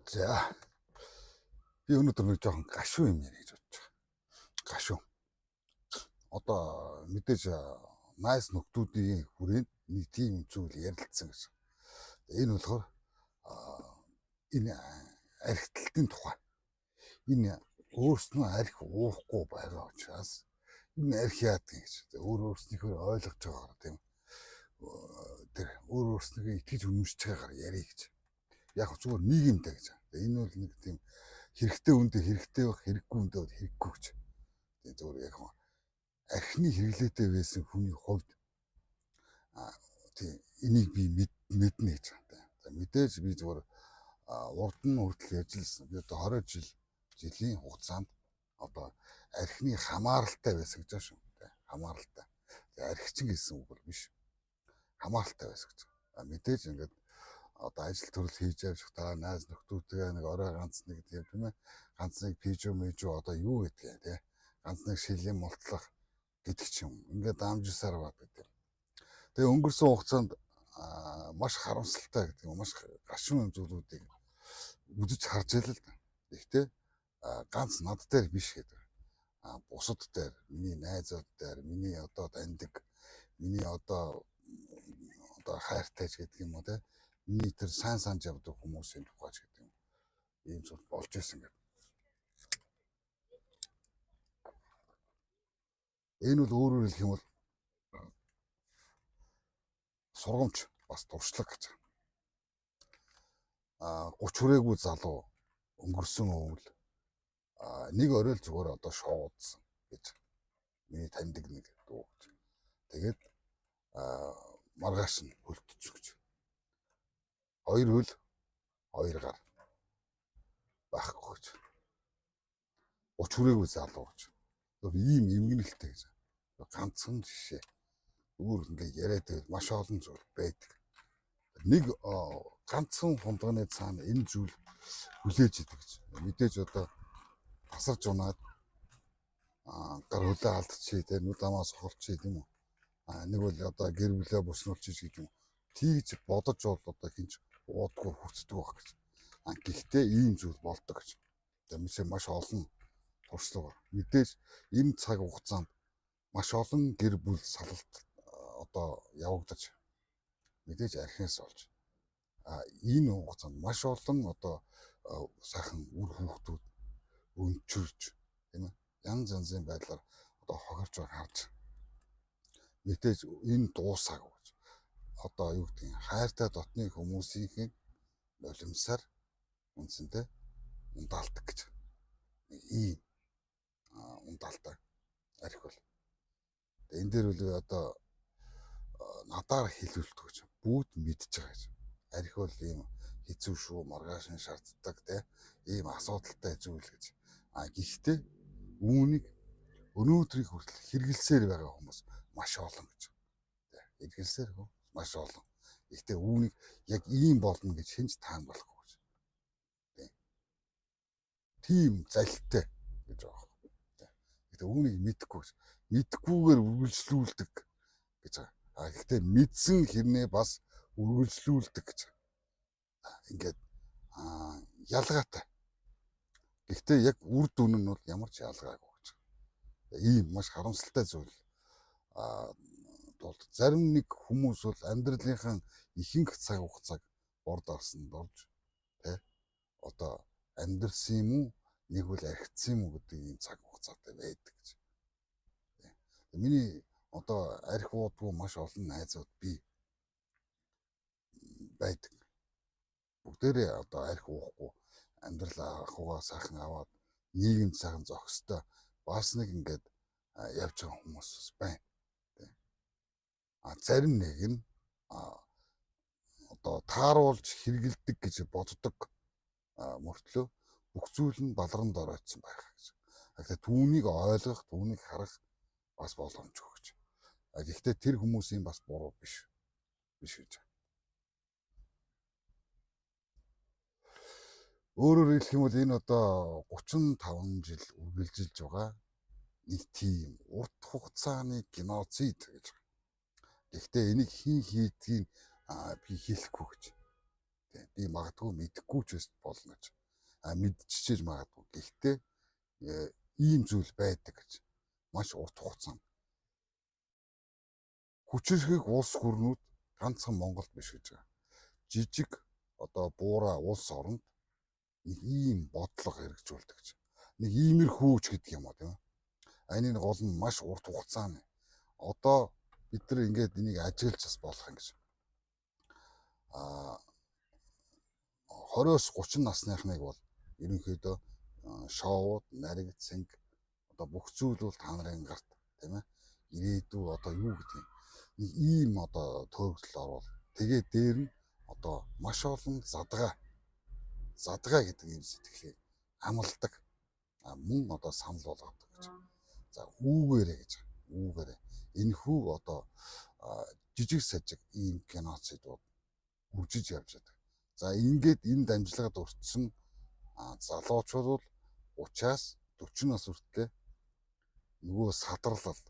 За, би өнөөдөр нэг жоохон гашуун юм ярих гэж бодож байгаа. Гашуун. Одоо мэдээж найз нөхдүүдийн хүрээнд нэг тийм зүйл ярилцсан гэсэн. Энэ болохоор энэ архиталтын тухай. Энэ өөрснөө арх уухгүй байгаа учраас энэ арх яадаг гэж. Өөр өөрснийхөө ойлгож байгаагаар тийм тэр өөр өөрснийхөө итгэж үнэмшиж байгаагаар ярих гэж. Яг зүгээр нийгэмдээ гэж. Энэ бол нэг тийм хэрэгтэй үндэ хэрэгтэй байх, хэрэггүй үндэ бол хэрэггүй гэж. Тийм зүгээр яг архины хэрэглээтэй байсан хүний хувьд тийм энийг би мэднэ гэж байна. За мэдээж би зүгээр урд нь хүртэл ажилласан. Би одоо 20 жилийн хугацаанд одоо архины хамааралтай байсан гэж байна шүү. Хамааралтай. Архичин гэсэн үг бол биш. Хамааралтай байсан гэж. Мэдээж ингээд одоо ажил төрөл хийж явж та найз нөхдүүдгээ нэг орой ганц нэг тийм ээ ганц нэг пижо мэжо одоо юу гэдгээ тий ганц нэг шилийн мултлах гэдэг ч юм ингээд дамжсаар бат гэдэг. Тэгээ өнгөрсөн хугацаанд маш харамсалтай гэдэг юм маш гашуун зүйлүүдийг үзэж харж байлаа л да. Гэхдээ ганц над дээр биш гэдэг. Бусад дээр, миний найзууд дээр, миний одоо таньдаг, миний одоо хайртай ч гэдэг юм уу те. Миний тэр сайн санаж явдаг хүмүүсийн тухай ч гэдэг юм. Ийм зүйл болж исэн гэдэг. Энэ бол өөрөөр хэлэх юм бол сургамж бас туршлага гэж. 30 хүрээгүй залуу өнгөрсөн өвөл нэг орой л зүгээр одоо шоудсан гэж миний таньдаг нэг дүү гэж. Тэгээд маргааш нь хөлтцсөн гэж. Хоёр хөл, хоёр гар байхгүй гэж. 30 хүрээгүй залуу гэж. Ийм эмгэнэлтэй гэж. Ганцхан жишээ. Өөр ингээд яриад байвал маш олон зүйл байдаг. Нэг ганцхан хундганы цаана энэ зүйл хүлээж идэг гэж. Мэдээж одоо тасарч унаад гар хөлөө алдчихъя те нүд амаа сохолчих тийм үү. Нэг бол одоо гэр бүлээ буснуулчих гэдэг юм. Тийж бодож бол одоо хинч уудгүй хүртдэг байх гэж. Гэхдээ ийм зүйл болдог гэж. Тэгээ маш олон туршлага. Мэдээж энэ цаг хугацаанд маш олон гэр бүл салалт одоо явагдаж мэдээж архинаас болж энэ хугацаанд маш олон одоо сайхан үр хүүхдүүд өнчөрж тийм ээ янз янзын байдлаар одоо хохирч байгааг харж мэдээж энэ дуусаагүй гэж одоо юу гэдгийг хайртай дотны хүмүүсийн нулимсаар үндсэндээ ундаалдаг гэж нэг ийм ундаалтай арх бол. Энэ дээр үл одоо надаар хэлүүлдэг гэж бүгд мэдж байгаа гэж. Арх бол ийм хэцүү шүү, маргаашин шаарддаг те ийм асуудалтай зүйл гэж. Гэхдээ үүнийг өнөөдрийг хүртэл хэрэгэлсээр байгаа хүмүүс маш олон гэж. Тэ хэрэгэлсээр хүмүүс маш олон. Гэхдээ үүнийг яг ийм болно гэж хэн ч таамаглахгүй гэж. Тэ. Тийм залтай гэж байгаа. Гэхдээ үүнийг мэдэхгүй гэж. Мэдхгүйгээр үргэлжлүүлдэг гэж байгаа. Гэхдээ мэдсэн хэрнээ бас үргэлжлүүлдэг гэж. Ингээд ялгаатай. Гэхдээ яг үр дүн нь бол ямар ч ялгаагүй гэж. Ийм маш харамсалтай зүйл. Бол зарим нэг хүмүүс бол амьдралынхаа ихэнх цаг хугацааг борд арсанд орж тэ одоо амьдрсан юм уу нэг бол архицсан юм уу гэдэг ийм цаг хугацаатай байдаг гэж. Миний одоо арх уудгүй маш олон найзууд би байдаг. Бүгдээрээ одоо арх уухгүй амьдрал ахуйгаа сайхан аваад нийгэмд сайхан зохистой бас нэг ингээд явж байгаа хүмүүс бас байна. Зарим нэг нь одоо тааруулж хэрэгэлдэг гэж боддог мөртлөө бүх зүйл нь баларанд оройтсан байх гэж. Тэгэхээр түүнийг ойлгох, түүнийг харах бас боломжгүй гэж. Гэхдээ тэр хүмүүсийн бас буруу биш. Биш гэж. Өөрөөр хэлэх юм бол энэ одоо 35 жил үргэлжилж байгаа нэг тийм урт хугацааны геноцид гэж. Гэхдээ энийг хэн хийдгийг би хэлэхгүй гэж. Би магадгүй мэдэхгүй ч болно гэж. Мэдчихэж магадгүй. Гэхдээ ийм зүйл байдаг гэж. Маш урт хугацаанд. Хүчирхэг улс гүрнүүд ганцхан Монголд биш гэж байгаа. Жижиг одоо буурай улс оронд нэг ийм бодлого хэрэгжүүлдэг гэж. Нэг иймэрхүү ч гэдэг юм уу, тийм ээ. Энэ гол нь маш урт хугацааны. Одоо бид нар ингээд энийг ажиглаж бас болох юм гэж. 20-оос 30 насныхныг бол ерөнхийдөө шоуд, нариг, цэнг одоо бүх зүйл бол та нарын гарт, тийм ээ. Ирээдүй одоо юу гэдэг юм. Нэг ийм одоо төөрөгдөл орвол тэгээ дээр нь одоо маш олон задгаа гэдэг ийм сэтгэлийг амладаг. Мөн одоо санал болгодог гэж. За үүгээрээ гэж. Үүгээрээ. Энэхүү одоо жижиг сажиг ийм геноцидууд хөгжиж явж байдаг. За ингээд энэ дамжлагад өртсөн залуучууд бол 30-аас 40 нас хүртлээр нөгөө садарлал,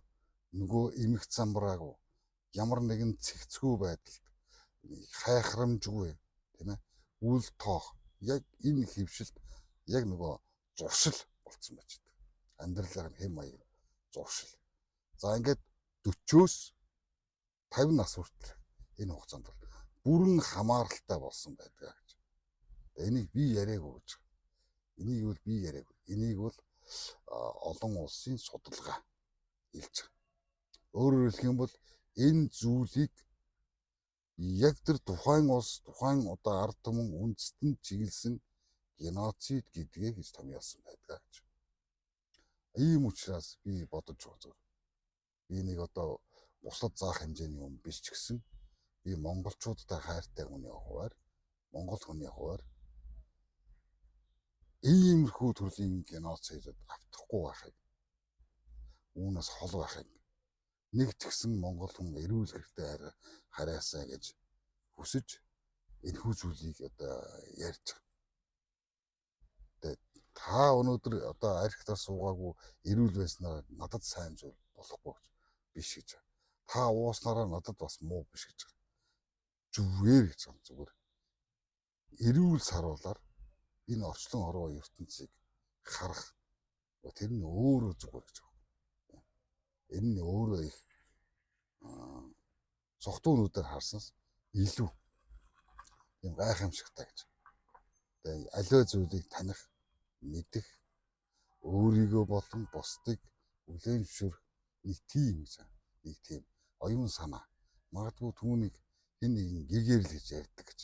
нөгөө эмх замбраагүй, ямар нэгэн цэгцгүй байдалд хайхрамжгүй, тийм ээ, үл тоох яг энэ хэвшилт яг нөгөө зуршил болцсон байж байдаг. Амьдралын хэм маяг зуршил. За ингээд 40-оос 50 нас хүртэл энэ хугацаанд бол бүрэн хамааралтай болсон байдаг гэж. Энийг би яриаггүй гэж. Энийг бол би яриаггүй. Энийг бол олон улсын судалгаа хэлж байгаа. Өөрөөр хэлэх юм бол энэ зүйлийг яг тэр тухайн улс, тухайн одоо ард түмэн үндэстэн чиглэсэн геноцид гэдгээ гэж томьёолсон байдаг гэж. Ийм учраас би бодож байгаа зүгээр. Би нэг одоо бусдад заах хэмжээний юм биш ч гэсэн би монголчуудтай хайртай хүний хуваар, монгол хүний хуваар иймэрхүү төрлийн геноцидэд автахгүй байхыг, үүнээс хол байхыг нэг ч гэсэн монгол хүн эрүүл гэртээ харьяасаа гэж хүсэж энэхүү зүйлийг одоо ярьж байгаа. Тэгээд та өнөөдөр одоо архитаар суугаагүй эрүүл байснаар надад сайн зүйл болохгүй гэж биш гэж. Та ууснараа надад бас муу биш гэж. Зүгээр гэж байгаа зүгээр. Эрүүл саруулаар энэ орчлон хорвоо ертөнцийг харах тэр нь өөрөө зүгээр гэж байна. Энэ нь өөрөө их цогтуунуудаар харсанс илүү юм гайхамшигтай гэж. Тэгээ аливаа зүйлийг таних, мэдэх, өөрийгөө болон бусдыг хүлээн зөвшөөрөх нэг тийм гэж. Нэг тийм оюун санаа. Магадгүй түүнийг хэн нэгэн гэгэрэл гэж ярьдаг гэж.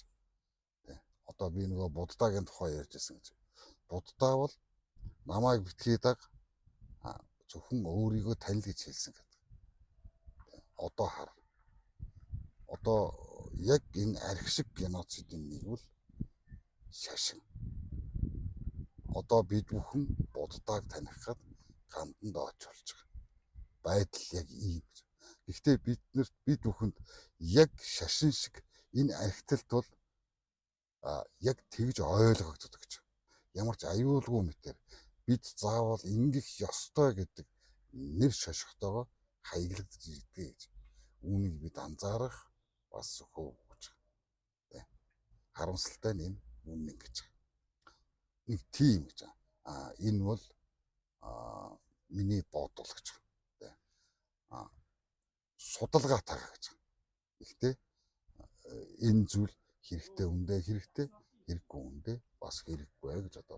Одоо би нөгөө Буддагийн тухай ярьж байсан гэж. Буддаа бол намайг битгий даг, зөвхөн өөрийгөө танил гэж хэлсэн гэдэг. Одоо хар. Одоо яг энэ арх шиг геноцидын нэг бол шашин. Одоо бид бүхэн Буддааг таних гээд ганданд очиулж байгаа. Байдал яг ийм. Гэхдээ биднэрт бид бүхэнд яг шашин шиг энэ архиталт бол яг тэгж ойлгогддог гэж. Ямар ч аюулгүй мэтэр бид заавал ингэх ёстой гэдэг нэр шошготойгоо хаяглагдаж ирдэг гэж. Үүнийг бид анзаарах бас хөө гэж. Харамсалтай нь энэ үнэн гэж. Нэг тийм гэж. Энэ бол миний бодол гэж. Судалгаатайгаа гэж. Гэхдээ энэ зүйл хэрэгтэй үндэ хэрэгтэй, хэрэггүй үндэ бас хэрэггүй гэж одоо